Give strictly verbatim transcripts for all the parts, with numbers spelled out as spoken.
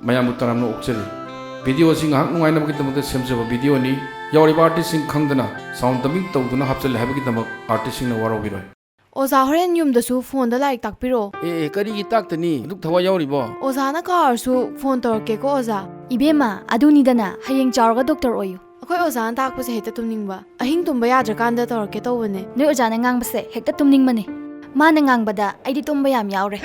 ꯃꯌꯥꯝꯕꯨ ꯇꯔꯥꯝꯅ ꯑꯣꯛꯆꯔꯤ꯫ ꯚꯤꯗꯤꯑꯣ ꯑꯁꯤ ꯉꯥꯏꯍꯥꯛ ꯅꯨꯡꯉꯥꯏꯅꯕꯒꯤꯗꯃꯛꯇ ꯁꯦꯝꯖꯕ ꯚꯤꯗꯤꯑꯣꯅꯤ꯫ ꯌꯥꯎꯔꯤꯕ ꯑꯥꯔꯇꯤꯁꯁꯤꯡ ꯈꯪꯗꯅ ꯁꯥꯎꯟ ꯗꯕꯤꯡ ꯇꯧꯗꯨꯅ ꯍꯥꯞꯆꯤꯜꯂꯦ ꯍꯥꯏꯕꯒꯤꯗꯃꯛ ꯑꯥꯔꯇꯤꯁꯁꯤꯡꯅ ꯋꯥꯔꯧꯕꯤꯔꯣꯏ꯫ ꯑꯣꯖꯥ, ꯍꯣꯔꯦꯟ ꯌꯨꯝꯗꯁꯨ ꯐꯣꯟꯗ ꯂꯥꯏꯔꯤꯛ ꯇꯥꯛꯄꯤꯔꯣ꯫ ꯑꯦ, ꯑꯦ, ꯀꯔꯤꯒꯤ ꯇꯥꯛꯇꯅꯤ? ꯑꯗꯨꯛ ꯊꯋꯥꯏ ꯌꯥꯎꯔꯤꯕꯣ? ꯑꯣꯖꯥꯅ ꯀꯥꯎꯔꯁꯨ ꯐꯣꯟ ꯇꯧꯔꯛꯀꯦꯀꯣ, ꯑꯣꯖꯥ꯫ ꯏꯕꯦꯝꯃ, ꯑꯗꯨꯅꯤꯗꯅ, ꯍꯌꯦꯡ ꯆꯥꯎꯔꯒ ꯗꯣꯛꯇꯔ ꯑꯣꯏꯌꯨ꯫ ꯑꯩꯈꯣꯏ ꯑꯣꯖꯥꯅ ꯇꯥꯛꯄꯁꯦ ꯍꯦꯛꯇ ꯇꯨꯝꯅꯤꯡꯕ꯫ ꯑꯍꯤꯡ ꯇꯨꯝꯕ ꯌꯥꯗ꯭ꯔꯀꯥꯟꯗ ꯇꯧꯔꯛꯀꯦ ꯇꯧꯕꯅꯦ꯫ ꯅꯣꯏ ꯑꯣꯖꯥꯅ ꯉꯥꯡꯕꯁꯦ ꯍꯦꯛꯇ ꯇꯨꯝꯅꯤꯡꯕꯅꯦ꯫ ꯃꯥꯅ ꯉꯥꯡꯕꯗ ꯑꯩꯗꯤ ꯇꯨꯝꯕ ꯌꯥꯝ ꯌꯥꯎꯔꯦ꯫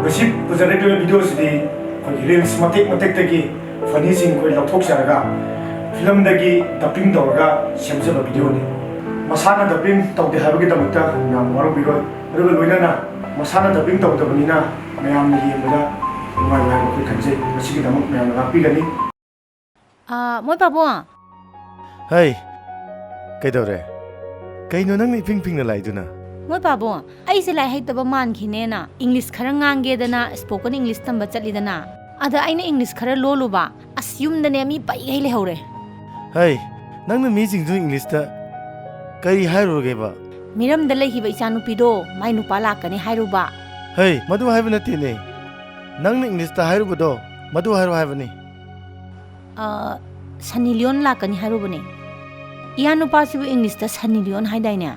ꯉꯁꯤ ꯄꯨꯖꯔꯛꯂꯤꯕ ꯚꯤꯗꯤꯑꯣꯁꯤꯗꯤ ꯑꯩꯈꯣꯏꯒꯤ ꯔꯤꯜꯁ ꯃꯇꯦꯛ ꯃꯇꯦꯛꯇꯒꯤ ꯐꯅꯤꯁꯤꯡ ꯑꯩꯈꯣꯏ ꯂꯧꯊꯣꯛꯆꯔꯒ ꯐꯤꯂꯝꯗꯒꯤ ꯗꯕꯤꯡ ꯇꯧꯔꯒ ꯁꯦꯝꯖꯕ ꯚꯤꯗꯤꯑꯣꯅꯤ꯫ ꯃꯁꯥꯅ ꯗꯕꯤꯡ ꯇꯧꯗꯦ ꯍꯥꯏꯕꯒꯤꯗꯃꯛꯇ ꯃꯌꯥꯝ ꯋꯥꯔꯧꯕꯤꯔꯣꯏ꯫ ꯑꯗꯨꯒ ꯂꯣꯏꯅꯅ ꯃꯁꯥꯅ ꯗꯕꯤꯡ ꯇꯧꯗꯕꯅꯤꯅ ꯃꯌꯥꯝꯅ ꯌꯦꯡꯕꯗ ꯅꯨꯡꯉꯥꯏꯔꯣꯏ ꯍꯥꯏꯅ ꯑꯩꯈꯣꯏ ꯈꯟꯖꯩ꯫ ꯃꯁꯤꯒꯤꯗꯃꯛ ꯃꯌꯥꯝꯅ ꯉꯥꯛꯄꯤꯒꯅꯤ꯫ ꯑꯥ, ꯃꯣꯏ ꯄꯥꯕꯨꯡ꯫ ꯍꯩ, ꯀꯩꯗꯧꯔꯦ? ꯀꯩꯅꯣ ꯅꯪꯅ ꯏꯐꯤꯡ ꯐꯤꯡꯅ ꯂꯥꯛꯏꯗꯨꯅ? ꯃꯣꯏ ꯄꯥꯕꯨꯡ, ꯑꯩꯁꯦ ꯂꯥꯏꯔꯤꯛ ꯍꯩꯇꯕ ꯃꯥꯟꯈꯤꯅꯦꯅ ꯏꯪꯂꯤꯁ ꯈꯔ ꯉꯥꯡꯒꯦꯗꯅ ꯁ꯭ꯄꯣꯀꯟ ꯏꯪꯂꯤꯁ ꯇꯝꯕ ꯆꯠꯂꯤꯗꯅ꯫ ꯑꯗ ꯑꯩꯅ ꯏꯪꯂꯤꯁ ꯈꯔ ꯂꯣꯜꯂꯨꯕ, ꯑꯁ, ꯌꯨꯝꯗꯅꯦ ꯃꯤ ꯄꯩꯒꯩ ꯂꯩꯍꯧꯔꯦ꯫ ꯍꯩ, ꯅꯪꯅ ꯃꯤꯁꯤꯡꯗꯨ ꯏꯪꯂꯤꯁꯇ ꯀꯔꯤ ꯍꯥꯏꯔꯨꯔꯒꯦꯕ? ꯃꯤꯔꯝꯗ ꯂꯩꯈꯤꯕ ꯏꯆꯥꯅꯨꯄꯤꯗꯣ ꯃꯥꯏ ꯅꯨꯄꯥ ꯂꯥꯛꯀꯅꯤ ꯍꯥꯏꯔꯨꯕ꯫ ꯍꯩ, ꯃꯗꯨ ꯍꯥꯏꯕ ꯅꯠꯇꯦꯅꯦ꯫ ꯅꯪꯅ ꯏꯪꯂꯤꯁꯇ ꯍꯥꯏꯔꯨꯕꯗꯣ ꯃꯗꯨ ꯍꯥꯏꯔꯣ ꯍꯥꯏꯕꯅꯤ꯫ ꯑ, ꯁꯟꯅꯤ ꯂꯤꯌꯣꯟ ꯂꯥꯛꯀꯅꯤ ꯍꯥꯏꯔꯨꯕꯅꯦ꯫ ꯏꯌꯥ ꯅꯨꯄꯥꯁꯤꯕꯨ ꯏꯪꯂꯤꯁꯇ ꯁꯟꯅꯤ ꯂꯤꯌꯣꯟ ꯍꯥꯏꯗꯥꯏꯅꯦ?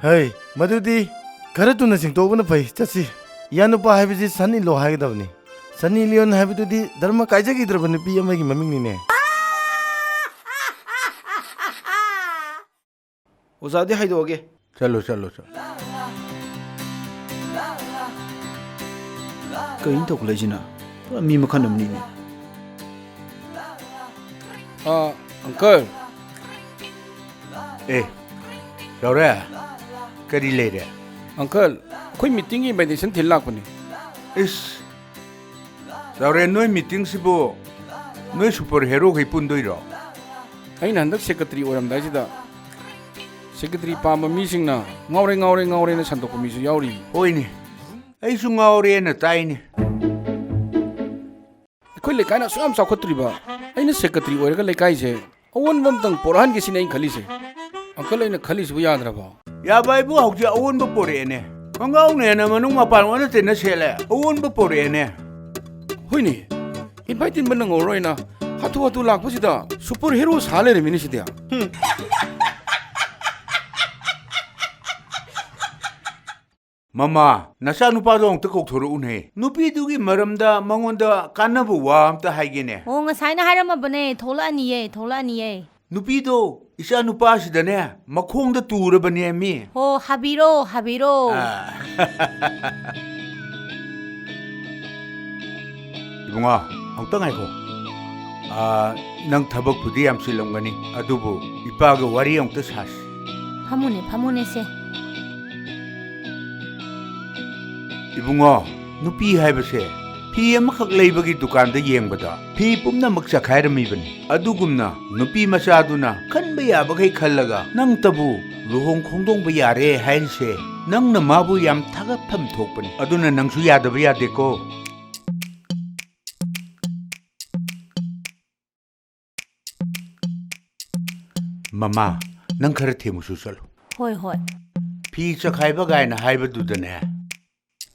ꯍꯩ, ꯃꯗꯨꯗꯤ ꯈꯔ ꯊꯨꯅ ꯁꯦꯡꯗꯣꯛꯍꯧꯕꯅ ꯐꯩ꯫ ꯆꯠꯁꯤ꯫ ꯏꯌꯥ ꯅꯨꯄꯥ ꯍꯥꯏꯕꯁꯤ ꯁꯟ ꯏꯟ ꯂꯣ ꯍꯥꯏꯒꯗꯕꯅꯤ꯫ ꯁꯟꯅꯤ ꯂꯤꯌꯣꯟ ꯍꯥꯏꯕꯗꯨꯗꯤ ꯙꯔꯃ ꯀꯥꯏꯖꯈꯤꯗ꯭ꯔꯕ ꯅꯨꯄꯤ ꯑꯃꯒꯤ ꯃꯃꯤꯡꯅꯤꯅꯦ꯫ ꯑꯣꯖꯥꯗꯤ ꯍꯥꯏꯗꯣꯛꯑꯒꯦ꯫ ꯆꯠꯂꯣ, ꯆꯠꯂꯣ, ꯆꯠꯂꯣ꯫ ꯀꯩꯅꯣ ꯇꯧꯈꯠꯂꯛꯏꯁꯤꯅ? ꯄꯨꯔꯥ ꯃꯤ ꯃꯈꯜ ꯑꯃꯅꯤꯅꯦ꯫ ꯑꯥ, ꯑꯪꯀꯜ꯫ ꯑꯦ, ꯆꯥꯎꯔꯦ? ꯀꯔꯤ ꯂꯩꯔꯦ? ꯑꯪꯀꯜ, ꯑꯩꯈꯣꯏ ꯃꯤꯇꯤꯡꯒꯤ ꯏꯟꯚꯥꯏꯇꯦꯁꯟ ꯊꯤꯜ ꯂꯥꯛꯄꯅꯤ꯫ ꯏꯁ, ꯆꯥꯎꯔꯦ, ꯅꯣꯏ ꯃꯤꯇꯤꯡꯁꯤꯕꯨ ꯅꯣꯏ ꯁꯨꯄꯔ ꯍꯦꯔꯣꯈꯩ ꯄꯨꯟꯗꯣꯏꯔꯣ? ꯑꯩꯅ ꯍꯟꯗꯛ ꯁꯦꯀ꯭ꯔꯦꯇꯔꯤ ꯑꯣꯏꯔꯝꯗꯥꯏꯁꯤꯗ ꯁꯦꯀ꯭ꯔꯦꯇꯔꯤ ꯄꯥꯝꯕ ꯃꯤꯁꯤꯡꯅ ꯉꯥꯎꯔꯦ, ꯉꯥꯎꯔꯦ, ꯉꯥꯎꯔꯦꯅ ꯁꯟꯗꯣꯛꯄ ꯃꯤꯁꯨ ꯌꯥꯎꯔꯤ꯫ ꯍꯣꯏꯅꯦ, ꯑꯩꯁꯨ ꯉꯥꯎꯔꯦꯅ ꯇꯥꯏꯅꯦ꯫ ꯑꯩꯈꯣꯏ ꯂꯩꯀꯥꯏꯅ ꯑꯁꯨꯛ ꯌꯥꯝ ꯆꯥꯎꯈꯠꯇ꯭ꯔꯤꯕ, ꯑꯩꯅ ꯁꯦꯀ꯭ꯔꯦꯇꯔꯤ ꯑꯣꯏꯔꯒ ꯂꯩꯀꯥꯏꯁꯦ ꯑꯑꯣꯟꯕ ꯑꯝꯇꯪ ꯄꯣꯔꯛꯍꯟꯒꯦ ꯁꯤꯅꯤ ꯑꯩꯅ ꯈꯜꯂꯤꯁꯦ꯫ ꯑꯪꯀꯜ, ꯑꯩꯅ ꯈꯜꯂꯤꯁꯤꯕꯨ ꯌꯥꯗ꯭ꯔꯕꯣ? ꯌꯥꯕ ꯍꯥꯏꯕꯨ ꯍꯧꯖꯤꯛ ꯑꯑꯣꯟꯕ ꯄꯣꯔꯛꯑꯦꯅꯦ꯫ ꯄꯪꯒꯥꯎꯅꯦꯅ ꯃꯅꯨꯡ ꯃꯄꯥꯟ ꯑꯣꯟꯅ ꯇꯩꯅ ꯁꯦꯠꯂꯦ꯫ ꯑꯑꯣꯟꯕ ꯄꯣꯔꯛꯑꯦꯅꯦ꯫ ꯍꯣꯏꯅꯦ, ꯏꯟꯚꯥꯏꯠ ꯇꯤꯟꯕ ꯅꯪꯍꯧꯔꯣꯏꯅ ꯍꯥꯊꯨ ꯍꯥꯊꯨ ꯂꯥꯛꯄꯁꯤꯗ ꯁꯨꯄꯔ ꯍꯤꯔꯣ ꯁꯥ ꯂꯩꯔꯝꯃꯤꯅꯦ ꯁꯤꯗꯤ꯫ ꯃꯃꯥ, ꯅꯆꯥꯅꯨꯄꯥꯗꯣ ꯑꯃꯨꯛꯇ ꯀꯧꯊꯣꯔꯛꯎꯅꯦ꯫ ꯅꯨꯄꯤꯗꯨꯒꯤ ꯃꯔꯝꯗ ꯃꯉꯣꯟꯗ ꯀꯥꯟꯅꯕ ꯋꯥ ꯑꯝꯇ ꯍꯥꯏꯒꯦꯅꯦ꯫ ꯑꯣ, ꯉꯁꯥꯏꯅ ꯍꯥꯏꯔꯝꯃꯕꯅꯦ, ꯊꯣꯛꯂꯛꯑꯅꯤꯌꯦ, ꯊꯣꯛꯂꯛꯑꯅꯤꯌꯦ꯫ ꯅꯨꯄꯤꯗꯣ ꯏꯆꯥ ꯅꯨꯄꯥꯁꯤꯗꯅꯦ ꯃꯈꯣꯡꯗ ꯇꯨꯔꯕꯅꯦ ꯃꯤ꯫ ꯍꯣ, ꯍꯥꯕꯤꯔꯣ, ꯍꯥꯕꯤꯔꯣ꯫ ꯑꯥ꯫ ꯏꯕꯨꯡꯉꯣ, ꯑꯃꯨꯛꯇ ꯉꯥꯏꯈꯣ꯫ ꯑꯥ, ꯅꯪ ꯊꯕꯛꯄꯨꯗꯤ ꯌꯥꯝ ꯆꯤꯜꯂꯝꯒꯅꯤ, ꯑꯗꯨꯕꯨ ꯏꯄꯥꯒ ꯋꯥꯔꯤ ꯑꯃꯨꯛꯇ ꯁꯥꯁꯤ꯫ ꯐꯝꯃꯨꯅꯦ, ꯐꯝꯃꯨꯅꯦ ꯁꯦ꯫ ꯏꯕꯨꯡꯉꯣ, ꯅꯨꯄꯤ ꯍꯥꯏꯕꯁꯦ ꯐꯤ ꯑꯃꯈꯛ ꯂꯩꯕꯒꯤ ꯗꯨꯀꯥꯟꯗ ꯌꯦꯡꯕꯗ ꯐꯤ ꯄꯨꯝꯅꯃꯛ ꯆꯈꯥꯏꯔꯝꯃꯤꯕꯅꯤ꯫ ꯑꯗꯨꯒꯨꯝꯅ ꯅꯨꯄꯤ ꯃꯆꯥꯗꯨꯅ ꯈꯟꯕ ꯌꯥꯕꯈꯩ ꯈꯜꯂꯒ ꯅꯪꯇꯕꯨ ꯂꯨꯍꯣꯡ ꯈꯣꯡꯗꯣꯡꯕ ꯌꯥꯔꯦ ꯍꯥꯏꯔꯤꯁꯦ ꯅꯪꯅ ꯃꯥꯕꯨ ꯌꯥꯝ ꯊꯥꯒꯠꯐꯝ ꯊꯣꯛꯄꯅꯤ꯫ ꯑꯗꯨꯅ ꯅꯪꯁꯨ ꯌꯥꯗꯕ ꯌꯥꯗꯦꯀꯣ꯫ ꯃꯃꯥ, ꯅꯪ ꯈꯔ ꯊꯦꯡꯉꯨꯁꯨ ꯆꯠꯂꯨ꯫ ꯍꯣꯏ, ꯍꯣꯏ꯫ ꯐꯤ ꯆꯈꯥꯏꯕ ꯀꯥꯏꯅ ꯍꯥꯏꯕꯗꯨꯗꯅꯦ,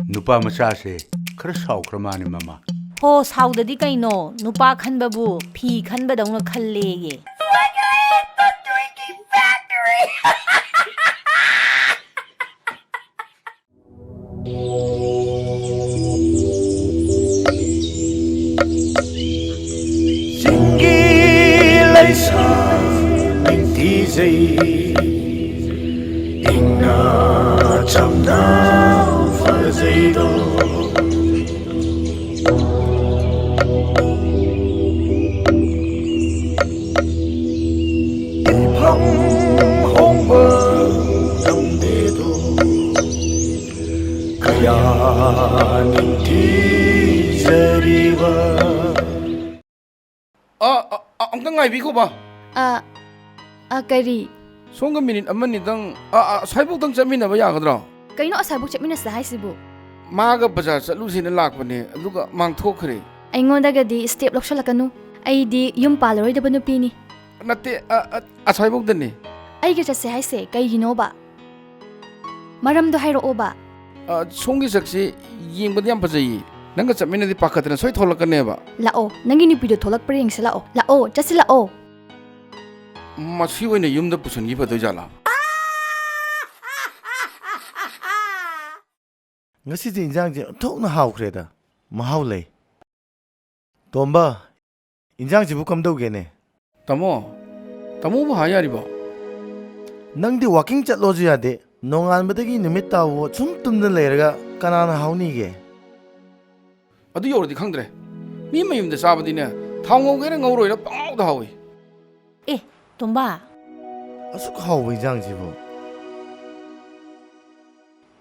ꯅꯨꯄꯥ ꯃꯆꯥꯁꯦ ꯈꯔ ꯁꯥꯎꯈ꯭ꯔ ꯃꯥꯅꯦ, ꯃꯃꯥ꯫ ꯍꯣ, ꯁꯥꯎꯗꯗꯤ ꯀꯩꯅꯣ? ꯅꯨꯄꯥ ꯈꯟꯕꯕꯨ ꯐꯤ ꯈꯟꯕꯗꯧꯅ ꯈꯜꯂꯦꯌꯦ꯫ ꯆꯤꯡꯒꯤ ꯂꯩꯁꯥ ꯅꯤꯡꯊꯤꯖꯩ, ꯏꯪꯅ ꯆꯝꯅ ꯐꯖꯩꯗꯣ꯫ ꯏꯐꯝ ꯍꯣꯡꯕ ꯉꯝꯗꯦꯗꯣ, ꯀꯌꯥ ꯅꯤꯡꯊꯤꯖꯔꯤꯕ꯫ ꯑ, ꯑ, ꯑ, ꯑꯃꯨꯛꯇꯪ ꯉꯥꯏꯕꯤꯈꯣꯕ꯫ ꯑ, ꯑ, ꯀꯔꯤ? ꯁꯣꯝꯒ ꯃꯤꯅꯤꯠ ꯑꯃꯅꯤꯗꯪ, ꯑ, ꯑ, ꯑꯁ꯭ꯋꯥꯏꯐꯥꯎꯗꯪ ꯆꯠꯃꯤꯟꯅꯕ ꯌꯥꯒꯗ꯭ꯔꯣ? ꯀꯩꯅꯣ ꯑꯁ꯭ꯋꯥꯏꯐꯥꯎ ꯆꯠꯃꯤꯟꯅꯁꯦ ꯍꯥꯏꯁꯤꯕꯨ? ꯃꯥꯒ ꯕꯖꯥꯔ ꯆꯠꯂꯨꯁꯦꯅ ꯂꯥꯛꯄꯅꯦ, ꯑꯗꯨꯒ ꯃꯥꯡꯊꯣꯛꯈ꯭ꯔꯦ꯫ ꯑꯩꯉꯣꯟꯗꯒꯗꯤ ꯁ꯭ꯇꯦꯞ ꯂꯧꯁꯜꯂꯛꯀꯅꯨ꯫ ꯑꯩꯗꯤ ꯌꯨꯝ ꯄꯥꯜꯂꯔꯣꯏꯗꯕ ꯅꯨꯄꯤꯅꯤ꯫ ꯅꯠꯇꯦ, ꯑ, ꯑ, ꯑꯁ꯭ꯋꯥꯏꯐꯥꯎꯗꯅꯦ꯫ ꯑꯩꯒ ꯆꯠꯁꯦ ꯍꯥꯏꯁꯦ ꯀꯩꯒꯤꯅꯣꯕ? ꯃꯔꯝꯗꯣ ꯍꯥꯏꯔꯛꯑꯣꯕ꯫ ꯑ, ꯁꯣꯝꯒꯤ ꯁꯛꯁꯤ ꯌꯦꯡꯕꯗ ꯌꯥꯝ ꯐꯖꯩꯌꯦ꯫ ꯅꯪꯒ ꯆꯠꯃꯤꯟꯅꯗꯤ ꯄꯥꯈꯠꯇꯅ ꯁꯣꯏ ꯊꯣꯛꯂꯛꯀꯅꯦꯕ꯫ ꯂꯥꯛꯑꯣ, ꯅꯪꯒꯤ ꯅꯨꯄꯤꯗꯣ ꯊꯣꯛꯂꯛꯄ꯭ꯔꯥ ꯌꯦꯡꯁꯤ ꯂꯥꯛꯑꯣ꯫ ꯂꯥꯛꯑꯣ, ꯆꯠꯁꯤ ꯂꯥꯛꯑꯣ꯫ ꯃꯁꯤ ꯑꯣꯏꯅ ꯌꯨꯝꯗ ꯄꯨꯁꯤꯟꯈꯤ ꯐꯗꯣꯏ ꯖꯥꯠꯂꯥ? ꯉꯁꯤꯗꯤ ꯏꯟꯖꯥꯡꯁꯦ ꯑꯣꯟꯊꯣꯛꯅ ꯍꯥꯎꯈ꯭ꯔꯦꯗ꯫ ꯃꯍꯥꯎ ꯂꯩ꯫ ꯇꯣꯝꯕ, ꯏꯟꯖꯥꯡꯁꯤꯕꯨ ꯀꯝꯗꯧꯒꯦꯅꯦ? ꯇꯥꯃꯣ, ꯇꯥꯃꯣꯕꯨ ꯍꯥꯏ ꯌꯥꯔꯤꯕꯣ? ꯅꯪꯗꯤ walking ꯆꯠꯂꯣꯁꯨ ꯌꯥꯗꯦ, ꯅꯣꯡꯉꯥꯟꯕꯗꯒꯤ ꯅꯨꯃꯤꯠ ꯇꯥꯕ ꯁꯨꯝ ꯇꯨꯝꯗꯨꯅ ꯂꯩꯔꯒ ꯀꯅꯥꯅ ꯍꯥꯎꯅꯤꯒꯦ? ꯑꯗꯨ ꯌꯧꯔꯗꯤ ꯈꯪꯗ꯭ꯔꯦ꯫ ꯃꯤ ꯃꯌꯨꯝꯗ ꯆꯥꯕꯗꯤꯅꯦ, ꯊꯥꯎ ꯉꯧꯒꯦꯔꯥ ꯉꯧꯔꯣꯏꯔꯥ ꯄꯪꯍꯥꯎꯗ ꯍꯥꯎꯏ꯫ ꯑꯦ, ꯇꯣꯝꯕ꯫ ꯑꯁꯨꯛ ꯍꯥꯎꯕ ꯏꯟꯖꯥꯡꯁꯤꯕꯨ꯫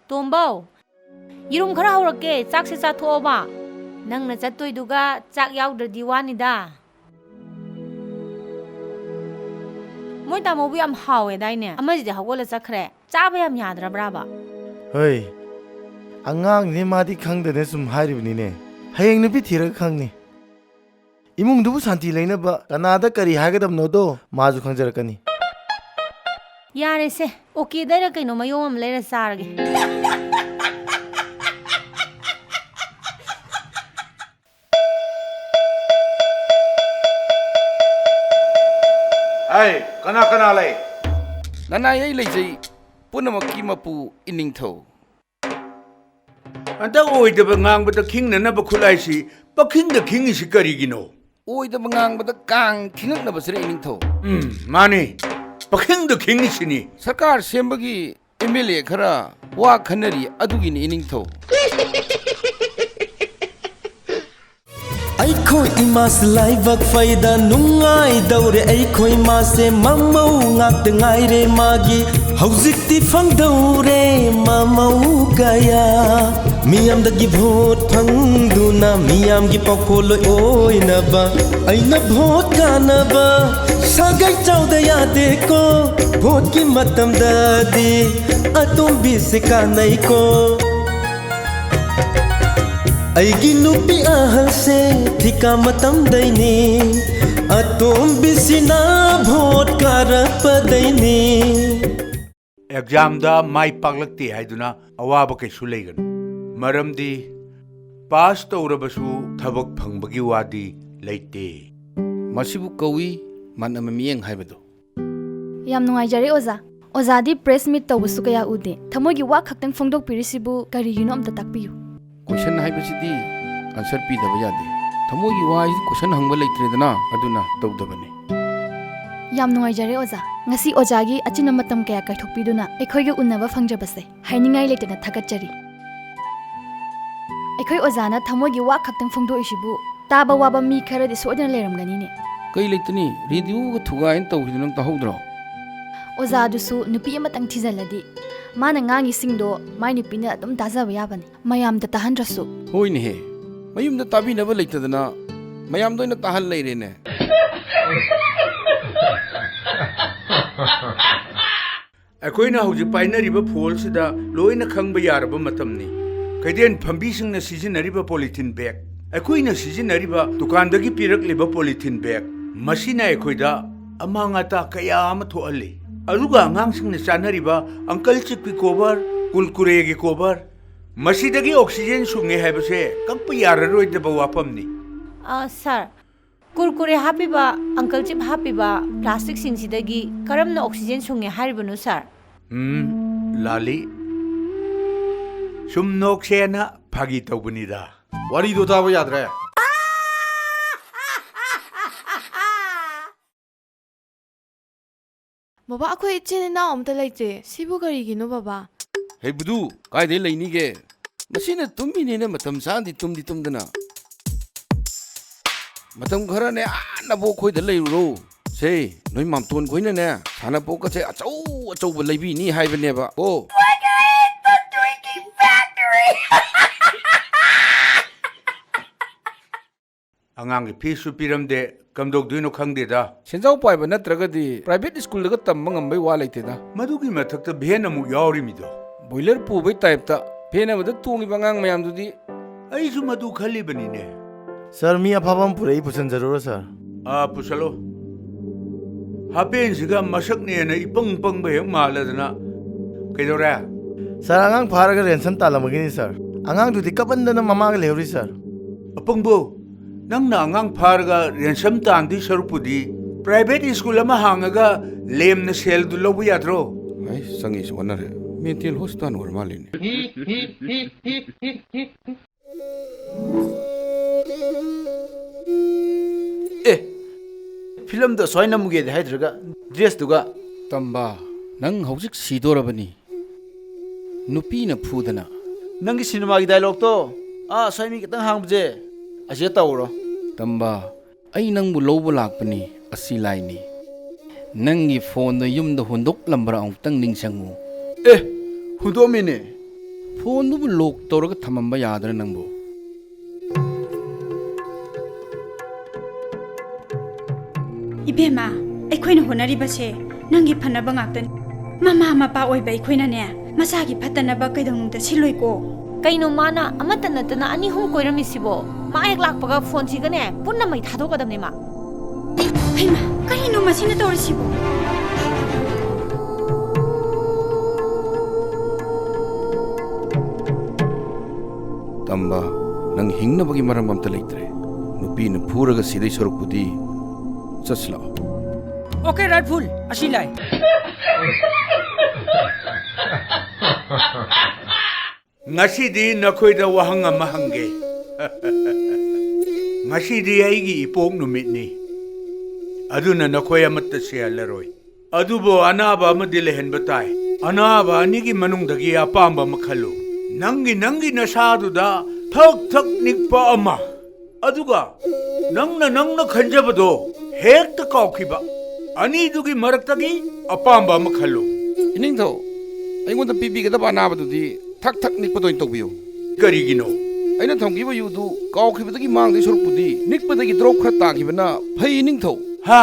ꯇꯣꯝꯕꯧ, ꯌꯦꯔꯨꯝ ꯈꯔ ꯍꯧꯔꯛꯀꯦ, ꯆꯥꯛꯁꯦ ꯆꯥꯊꯣꯛꯑꯣꯕ꯫ ꯅꯪꯅ ꯆꯠꯇꯣꯏꯗꯨꯒ ꯆꯥꯛ ꯌꯥꯎꯗ꯭ꯔꯗꯤ ꯋꯥꯅꯤꯗ꯫ ꯃꯣꯏ ꯇꯥꯃꯣꯕꯨ ꯌꯥꯝ ꯍꯥꯎꯋꯦꯗꯥꯏꯅꯦ? ꯑꯃꯁꯤꯗꯤ ꯍꯧꯒꯠꯂ ꯆꯠꯈ꯭ꯔꯦ꯫ ꯆꯥꯕ ꯌꯥꯝ ꯌꯥꯗ꯭ꯔꯕ꯭ꯔꯥꯕ? ꯍꯣꯏ, ꯑꯉꯥꯡꯅꯦ, ꯃꯥꯗꯤ ꯈꯪꯗꯅ ꯁꯨꯝ ꯍꯥꯏꯔꯤꯕꯅꯤꯅꯦ꯫ ꯍꯌꯦꯡ ꯅꯨꯄꯤ ꯊꯤꯔꯒ ꯈꯪꯅꯤ꯫ ꯏꯃꯨꯡꯗꯨꯕꯨ ꯁꯥꯟꯇꯤ ꯂꯩꯅꯕ ꯀꯅꯥꯗ ꯀꯔꯤ ꯍꯥꯏꯒꯗꯕꯅꯣꯗꯣ ꯃꯥꯁꯨ ꯈꯪꯖꯔꯛꯀꯅꯤ꯫ ꯌꯥꯔꯦꯁꯦ, ꯑꯣꯀꯦꯗꯩꯔ ꯀꯩꯅꯣ ꯃꯌꯣꯝ ꯑꯃ ꯂꯩꯔ ꯆꯥꯔꯒꯦ꯫ ꯍꯥꯏ, ꯀꯅꯥ ꯀꯅꯥ ꯂꯩ? ꯅꯅꯥꯏ ꯑꯩ ꯂꯩꯖꯩ, ꯄꯨꯝꯅꯃꯛꯀꯤ ꯃꯄꯨ ꯏꯅꯤꯡꯊꯧ꯫ ꯍꯟꯗꯛ ꯑꯣꯏꯗꯕ ꯉꯥꯡꯕꯗ ꯈꯤꯡꯅꯅꯕ ꯈꯨꯠꯂꯥꯏꯁꯤ ꯄꯈꯤꯡꯗ ꯈꯤꯡꯉꯤꯁꯤ ꯀꯔꯤꯒꯤꯅꯣ? ꯑꯣꯏꯗꯕ ꯉꯥꯡꯕꯗ ꯀꯥꯡ ꯈꯤꯡꯉꯛꯅꯕꯁꯤꯔ ꯏꯅꯤꯡꯊꯧ? ꯎꯝ, ꯃꯥꯅꯤ, ꯄꯈꯤꯡꯗ ꯈꯤꯡꯉꯤꯁꯤꯅꯤ꯫ ꯁꯔꯀꯥꯔ ꯁꯦꯝꯕꯒꯤ ꯑꯦꯝ ꯑꯦꯜ ꯑꯦ ꯈꯔ ꯋꯥ ꯈꯟꯅꯔꯤ, ꯑꯗꯨꯒꯤꯅꯤ ꯏꯅꯤꯡꯊꯧ꯫ ꯑꯩꯈꯣꯏ ꯏꯃꯥꯁꯦ ꯂꯥꯏꯕꯛ ꯐꯩꯗ ꯅꯨꯡꯉꯥꯏꯗꯧꯔꯦ, ꯑꯩꯈꯣꯏ ꯃꯥꯁꯦ ꯃꯃꯧ ꯉꯥꯛꯇ ꯉꯥꯏꯔꯦ ꯃꯥꯒꯤ, ꯍꯧꯖꯤꯛꯇꯤ ꯐꯪꯗꯧꯔꯦ ꯃꯃꯧ ꯀꯌꯥ꯫ ꯃꯤꯌꯥꯝꯗꯒꯤ ꯚꯣꯠ ꯐꯪꯗꯨꯅ ꯃꯤꯌꯥꯝꯒꯤ ꯄꯥꯎꯈꯣꯜ ꯂꯣꯏ ꯑꯣꯏꯅꯕ, ꯑꯩꯅ ꯚꯣꯠ ꯀꯥꯅꯕ ꯁꯥꯒꯩ ꯆꯥꯎꯗ ꯌꯥꯗꯦꯀꯣ, ꯚꯣꯠꯀꯤ ꯃꯇꯝꯗꯗꯤ ꯑꯇꯣꯝꯕꯤꯁꯦ ꯀꯥꯟꯅꯩꯀꯣ꯫ ꯑꯩꯒꯤ ꯅꯨꯄꯤ ꯑꯍꯜꯁꯦ ꯊꯤꯀꯥ ꯃꯇꯝꯗꯩꯅꯤ, ꯑꯇꯣꯝꯕꯤꯁꯤꯅ ꯚꯣꯠ ꯀꯥꯔꯛꯄꯗꯩꯅꯤ꯫ ꯑꯦꯛꯖꯥꯝꯗ ꯃꯥꯏ ꯄꯥꯛꯂꯛꯇꯦ ꯍꯥꯏꯗꯨꯅ ꯑꯋꯥꯕ ꯀꯩꯁꯨ ꯂꯩꯒꯅꯨ꯫ ꯃꯔꯝꯗꯤ ꯄꯥꯁ ꯇꯧꯔꯕꯁꯨ ꯊꯕꯛ ꯐꯪꯕꯒꯤ ꯋꯥꯗꯤ ꯂꯩꯇꯦ꯫ ꯃꯁꯤꯕꯨ ꯀꯧꯏ ꯃꯥꯟꯅꯕ ꯃꯤꯠꯌꯦꯡ ꯍꯥꯏꯕꯗꯨ꯫ ꯌꯥꯝ ꯅꯨꯡꯉꯥꯏꯖꯔꯦ ꯑꯣꯖꯥ꯫ ꯑꯣꯖꯥꯗꯤ ꯄ꯭ꯔꯦꯁ ꯃꯤꯠ ꯇꯧꯕꯁꯨ ꯀꯌꯥ ꯎꯗꯦ꯫ ꯊꯃꯣꯏꯒꯤ ꯋꯥ ꯈꯛꯇꯪ ꯐꯣꯡꯗꯣꯛꯄꯤꯔꯤꯁꯤꯕꯨ ꯀꯔꯤꯒꯤꯅꯣ ꯑꯝꯇ ꯇꯥꯛꯄꯤꯌꯨ꯫ ꯀꯣꯏꯁꯟ ꯍꯥꯏꯕꯁꯤꯗꯤ ꯑꯟꯁꯔ ꯄꯤꯗꯕ ꯌꯥꯗꯦ꯫ ꯊꯃꯣꯏꯒꯤ ꯋꯥ ꯍꯥꯏꯁꯤ ꯀꯣꯏꯁꯟ ꯍꯪꯕ ꯂꯩꯇ꯭ꯔꯦꯗꯅ, ꯑꯗꯨꯅ ꯇꯧꯗꯕꯅꯤ꯫ ꯌꯥꯝ ꯅꯨꯡꯉꯥꯏꯖꯔꯦ ꯑꯣꯖꯥ꯫ ꯉꯁꯤ ꯑꯣꯖꯥꯒꯤ ꯑꯆꯤꯟꯕ ꯃꯇꯝ ꯀꯌꯥ ꯀꯥꯏꯊꯣꯛꯄꯤꯗꯨꯅ ꯑꯩꯈꯣꯏꯒ ꯎꯅꯕ ꯐꯪꯖꯕꯁꯦ ꯍꯥꯏꯅꯤꯡꯉꯥꯏ ꯂꯩꯇꯅ ꯊꯥꯒꯠꯆꯔꯤ꯫ ꯑꯩꯈꯣꯏ ꯑꯣꯖꯥꯅ ꯊꯃꯣꯏꯒꯤ ꯋꯥ ꯈꯛꯇꯪ ꯐꯣꯡꯗꯣꯛꯏꯁꯤꯕꯨ ꯇꯥꯕ ꯋꯥꯕ ꯃꯤ ꯈꯔꯗꯤ ꯁꯣꯏꯗꯅ ꯂꯩꯔꯝꯒꯅꯤꯅꯦ꯫ ꯀꯩ ꯂꯩꯇꯅꯤ? ꯔꯦꯗꯤꯑꯣꯒ ꯊꯨꯒꯥꯏꯅ ꯇꯧꯈꯤꯗꯨ ꯅꯪ ꯇꯥꯍꯧꯗ꯭ꯔꯣ? ꯑꯣꯖꯥꯗꯨꯁꯨ ꯅꯨꯄꯤ ꯑꯃꯇꯪ ꯊꯤꯖꯜꯂꯗꯤ ꯃꯥꯅ ꯉꯥꯡꯉꯤꯁꯤꯡꯗꯣ ꯃꯥꯏ ꯅꯨꯄꯤꯅ ꯑꯗꯨꯝ ꯇꯥꯖꯕ ꯌꯥꯕꯅꯤ, ꯃꯌꯥꯝꯗ ꯇꯥꯍꯟꯗ꯭ꯔꯁꯨ꯫ ꯍꯣꯏꯅꯦꯍꯦ, ꯃꯌꯨꯝꯗ ꯇꯥꯕꯤꯅꯕ ꯂꯩꯇꯗꯅ ꯃꯌꯥꯝꯗ ꯑꯣꯏꯅ ꯇꯥꯍꯜ ꯂꯩꯔꯦꯅꯦ꯫ ꯑꯩꯈꯣꯏꯅ ꯍꯧꯖꯤꯛ ꯄꯥꯏꯅꯔꯤꯕ ꯐꯣꯜꯁꯤꯗ ꯂꯣꯏꯅ ꯈꯪꯕ ꯌꯥꯔꯕ ꯃꯇꯝꯅꯤ꯫ ꯀꯩꯊꯦꯜ ꯐꯝꯕꯤꯁꯤꯡꯅ ꯁꯤꯖꯤꯟꯅꯔꯤꯕ ꯄꯣꯂꯤꯊꯤꯟ ꯕꯦꯒ, ꯑꯩꯈꯣꯏꯅ ꯁꯤꯖꯤꯟꯅꯔꯤꯕ ꯗꯨꯀꯥꯟꯗꯒꯤ ꯄꯤꯔꯛꯂꯤꯕ ꯄꯣꯂꯤꯊꯤꯟ ꯕꯦꯒ, ꯃꯁꯤꯅ ꯑꯩꯈꯣꯏꯗ ꯑꯃꯥꯡ ꯑꯇꯥ ꯀꯌꯥ ꯑꯃ ꯊꯣꯛꯍꯜꯂꯤ꯫ ꯑꯗꯨꯒ ꯑꯉꯥꯡꯁꯤꯡꯅ ꯆꯥꯅꯔꯤꯕ ꯑꯪꯀꯜ ꯆꯤꯞꯀꯤ ꯀꯣꯚꯔ, ꯀꯨꯔꯀꯨꯔꯦꯒꯤ ꯀꯣꯚꯔ, ꯃꯁꯤꯗꯒꯤ ꯑꯣꯛꯁꯤꯖꯦꯟ ꯁꯨꯡꯉꯦ ꯍꯥꯏꯕꯁꯦ ꯀꯛꯄ ꯌꯥꯔꯔꯣꯏꯗꯕ ꯋꯥꯐꯝꯅꯤ꯫ ꯑ, ꯁꯥꯔ, ꯀꯨꯔꯀꯨꯔꯦ ꯍꯥꯞꯄꯤꯕ, ꯑꯪꯀꯜ ꯆꯤꯞ ꯍꯥꯞꯄꯤꯕ ꯄ꯭ꯂꯥꯁꯇꯤꯛꯁꯤꯡꯁꯤꯗꯒꯤ ꯀꯔꯝꯅ ꯑꯣꯛꯁꯤꯖꯦꯟ ꯁꯨꯡꯉꯦ ꯍꯥꯏꯔꯤꯕꯅꯣ, ꯁꯥꯔ? ꯎꯝ, ꯂꯥꯂꯤ꯫ ꯁꯨꯝ ꯅꯣꯛꯁꯦꯅ ꯐꯥꯒꯤ ꯇꯧꯕꯅꯤꯗ꯫ ꯋꯥꯔꯤꯗꯣ ꯇꯥꯕ ꯌꯥꯗ꯭ꯔꯦ꯫ ꯕꯕꯥ, ꯑꯩꯈꯣꯏ ꯏꯆꯤꯟ ꯏꯅꯥꯎ ꯑꯝꯇ ꯂꯩꯇꯦ꯫ ꯁꯤꯕꯨ ꯀꯔꯤꯒꯤꯅꯣ, ꯕꯕꯥ? ꯍꯩꯕꯨꯗꯨ, ꯀꯥꯏꯗꯩ ꯂꯩꯅꯤꯒꯦ? ꯃꯁꯤꯅ ꯇꯨꯝꯃꯤꯅꯦꯅ ꯃꯇꯝ ꯆꯥꯅꯗꯤ ꯇꯨꯝꯗꯤ ꯇꯨꯝꯗꯅ꯫ ꯃꯇꯝ ꯈꯔꯅꯦ ꯑꯥ ꯅꯕꯣꯛ ꯈꯣꯏꯗ ꯂꯩꯔꯨꯔꯣ꯫ ꯁꯦ, ꯅꯣꯏ ꯃꯥꯝꯇꯣꯟ ꯈꯣꯏꯅꯅꯦ ꯁꯥꯟꯅꯄꯣꯠꯀꯁꯦ ꯑꯆꯧ ꯑꯆꯧꯕ ꯂꯩꯕꯤꯅꯤ ꯍꯥꯏꯕꯅꯦꯕ꯫ ꯑꯣ꯫ ꯑꯉꯥꯡꯒꯤ ꯐꯤꯁꯁꯨ ꯄꯤꯔꯝꯗꯦ, ꯀꯝꯗꯧꯗꯣꯏꯅꯣ ꯈꯪꯗꯦꯗ꯫ ꯁꯦꯟꯖꯥꯎ ꯄꯥꯏꯕ ꯅꯠꯇ꯭ꯔꯒꯗꯤ ꯄ꯭ꯔꯥꯏꯚꯦꯠ ꯁ꯭ꯀꯨꯜꯗꯒ ꯇꯝꯕ ꯉꯝꯕꯩ ꯋꯥ ꯂꯩꯇꯦꯗ꯫ ꯃꯗꯨꯒꯤ ꯃꯊꯛꯇ ꯚꯦꯟ ꯑꯃꯨꯛ ꯌꯥꯎꯔꯤꯃꯤꯗꯣ꯫ ꯕꯣꯏꯂꯔ ꯄꯨꯕꯩ ꯇꯥꯏꯞꯇ ꯚꯦꯟ ꯑꯃꯗ ꯇꯣꯡꯉꯤꯕ ꯑꯉꯥꯡ ꯃꯌꯥꯝꯗꯨꯗꯤ꯫ ꯑꯩꯁꯨ ꯃꯗꯨ ꯈꯜꯂꯤꯕꯅꯤꯅꯦ꯫ ꯁꯥꯔ, ꯃꯤ ꯑꯐꯕ ꯑꯃ ꯄꯨꯔꯛꯏ, ꯄꯨꯁꯟꯖꯔꯨꯔꯣ, ꯁꯥꯔ? ꯑꯥ, ꯄꯨꯁꯜꯂꯣ꯫ ꯍꯥꯄꯦꯟꯁꯤꯒ ꯃꯁꯛꯅꯦꯅ ꯏꯄꯪ ꯄꯪꯕ ꯍꯦꯛ ꯃꯥꯜꯂꯗꯅ ꯀꯩꯗꯧꯔꯦ? ꯁꯥꯔ, ꯑꯉꯥꯡ ꯐꯥꯔꯒ ꯔꯦꯟꯁꯝ ꯇꯥꯜꯂꯝꯃꯒꯤꯅꯤ, ꯁꯥꯔ꯫ ꯑꯉꯥꯡꯗꯨꯗꯤ ꯀꯞꯃꯟꯗꯅ ꯃꯃꯥꯒ ꯂꯩꯍꯧꯔꯤ, ꯁꯥꯔ꯫ ꯑꯄꯪꯕꯣ, ꯅꯪꯅ ꯑꯉꯥꯡ ꯐꯥꯔꯒ ꯔꯦꯟꯁꯝ ꯇꯥꯟꯗꯣꯏ ꯁꯔꯨꯛꯄꯨꯗꯤ ꯄ꯭ꯔꯥꯏꯚꯦꯠ ꯁ꯭ꯀꯨꯜ ꯑꯃ ꯍꯥꯡꯉꯒ ꯂꯦꯝꯅ ꯁꯦꯜꯗꯨ ꯂꯧꯕ ꯌꯥꯗ꯭ꯔꯣ? ꯑꯩ ꯆꯪꯉꯤꯁꯦ ꯑꯣꯟꯅꯔꯦ꯫ ꯃꯦꯟꯇꯦꯜ ꯍꯣꯁꯄꯤꯇꯥꯜ ꯑꯣꯏꯔ ꯃꯥꯜꯂꯦꯅꯦ꯫ ꯑꯦ, ꯐꯤꯂꯝꯗꯣ ꯑꯁ꯭ꯋꯥꯏ ꯅꯝꯃꯨꯒꯦꯗꯤ ꯍꯥꯏꯗ꯭ꯔꯒ ꯗ꯭ꯔꯦꯁꯇꯨꯒ꯫ ꯇꯝꯕ, ꯅꯪ ꯍꯧꯖꯤꯛ ꯁꯤꯗꯣꯔꯕꯅꯤ꯫ ꯅꯨꯄꯤꯅ ꯐꯨꯗꯅ꯫ ꯅꯪꯒꯤ ꯁꯤꯅꯦꯃꯥꯒꯤ ꯗꯥꯏꯂꯣꯛꯇꯣ, ꯑꯥ, ꯑꯁ꯭ꯋꯥꯏ ꯃꯤ ꯈꯤꯇꯪ ꯍꯥꯡꯕꯁꯦ, ꯑꯁꯤꯗ ꯇꯧꯔꯣ꯫ ꯇꯝꯕ, ꯑꯩ ꯅꯪꯕꯨ ꯂꯧꯕ ꯂꯥꯛꯄꯅꯤ, ꯑꯁꯤ ꯂꯥꯏꯅꯤ꯫ ꯅꯪꯒꯤ ꯐꯣꯟꯗꯣ ꯌꯨꯝꯗ ꯍꯨꯟꯗꯣꯛꯂꯝꯕ꯭ꯔꯥ ꯑꯃꯨꯛꯇꯪ ꯅꯤꯡꯁꯤꯡꯉꯨ꯫ ꯑꯦ, ꯍꯨꯟꯗꯣꯛꯑꯝꯃꯤꯅꯦ꯫ ꯐꯣꯟꯗꯨꯕꯨ ꯂꯣꯛ ꯇꯧꯔꯒ ꯊꯝꯃꯝꯕ ꯌꯥꯗ꯭ꯔꯥ ꯅꯪꯕꯨ? ꯏꯕꯦꯝꯃ, ꯑꯩꯈꯣꯏꯅ ꯍꯣꯠꯅꯔꯤꯕꯁꯦ ꯅꯪꯒꯤ ꯐꯅꯕ ꯉꯥꯛꯇꯅꯤ꯫ ꯃꯃꯥ ꯃꯄꯥ ꯑꯣꯏꯕ ꯑꯩꯈꯣꯏꯅꯅꯦ, ꯃꯆꯥꯒꯤ ꯐꯠꯇꯅꯕ ꯀꯩꯗꯧꯅꯨꯡꯗ ꯁꯤꯜꯂꯣꯏꯀꯣ꯫ ꯀꯩꯅꯣ ꯃꯥꯅ ꯑꯃꯠꯇ ꯅꯠꯇꯅ ꯑꯅꯤ ꯑꯍꯨꯝ ꯀꯣꯏꯔꯝꯃꯤꯁꯤꯕꯣ? ꯃꯥ ꯍꯦꯛ ꯂꯥꯛꯄꯒ ꯐꯣꯟꯁꯤꯒꯅꯦ ꯄꯨꯟꯅ ꯃꯩ ꯊꯥꯗꯣꯛꯀꯗꯕꯅꯦ ꯃꯥ꯫ ꯍꯩꯃꯥ, ꯀꯔꯤꯅꯣ ꯃꯁꯤꯅ ꯇꯧꯔꯤꯁꯤꯕꯣ? ꯇꯝꯕ, ꯅꯪ ꯍꯤꯡꯅꯕꯒꯤ ꯃꯔꯝ ꯑꯝꯇ ꯂꯩꯇ꯭ꯔꯦ꯫ ꯅꯨꯄꯤꯅ ꯐꯨꯔꯒ ꯁꯤꯗꯩ ꯁꯔꯨꯛꯄꯨꯗꯤ ꯆꯠꯁꯤ ꯂꯥꯛꯑꯣ꯫ ꯑꯣꯀꯦ, ꯔꯥꯏꯠꯐꯨꯜ, ꯑꯁꯤ ꯂꯥꯏ꯫ ꯉꯁꯤꯗꯤ ꯅꯈꯣꯏꯗ ꯋꯥꯍꯪ ꯑꯃ ꯍꯪꯒꯦ꯫ ꯉꯁꯤꯗꯤ ꯑꯩꯒꯤ ꯏꯄꯣꯛ ꯅꯨꯃꯤꯠꯅꯤ, ꯑꯗꯨꯅ ꯅꯈꯣꯏ ꯑꯃꯠꯇ ꯁꯤꯍꯜꯂꯔꯣꯏ꯫ ꯑꯗꯨꯕꯨ ꯑꯅꯥꯕ ꯑꯃꯗꯤ ꯂꯩꯍꯟꯕ ꯇꯥꯏ꯫ ꯑꯅꯥꯕ ꯑꯅꯤꯒꯤ ꯃꯅꯨꯡꯗꯒꯤ ꯑꯄꯥꯝꯕ ꯑꯃ ꯈꯜꯂꯨ꯫ ꯅꯪꯒꯤ, ꯅꯪꯒꯤ ꯅꯁꯥꯗꯨꯗ ꯊꯛ ꯊꯛ ꯅꯤꯛꯄ ꯑꯃ, ꯑꯗꯨꯒ ꯅꯪꯅ, ꯅꯪꯅ ꯈꯟꯖꯕꯗꯣ ꯍꯦꯛꯇ ꯀꯥꯎꯈꯤꯕ꯫ ꯑꯅꯤꯗꯨꯒꯤ ꯃꯔꯛꯇꯒꯤ ꯑꯄꯥꯝꯕ ꯑꯃ ꯈꯜꯂꯨ꯫ ꯏꯅꯤꯡꯊꯧ, ꯑꯩꯉꯣꯟꯗ ꯄꯤꯕꯤꯒꯗꯕ ꯑꯅꯥꯕꯗꯨꯗꯤ ꯊꯛ ꯊꯛ ꯅꯤꯛꯄꯗ ꯑꯣꯏꯅ ꯇꯧꯕꯤꯌꯨ꯫ ꯀꯔꯤꯒꯤꯅꯣ? ꯑꯩꯅ ꯊꯝꯈꯤꯕ ꯌꯨꯗꯨ ꯀꯥꯎꯈꯤꯕꯗꯒꯤ ꯃꯥꯡꯗꯣꯏ ꯁꯔꯨꯛꯄꯨꯗꯤ ꯅꯤꯛꯄꯗꯒꯤ ꯗ꯭ꯔꯣꯞ ꯈꯔ ꯇꯥꯈꯤꯕꯅ ꯐꯩ, ꯏꯅꯤꯡꯊꯧ꯫ ꯍꯥ?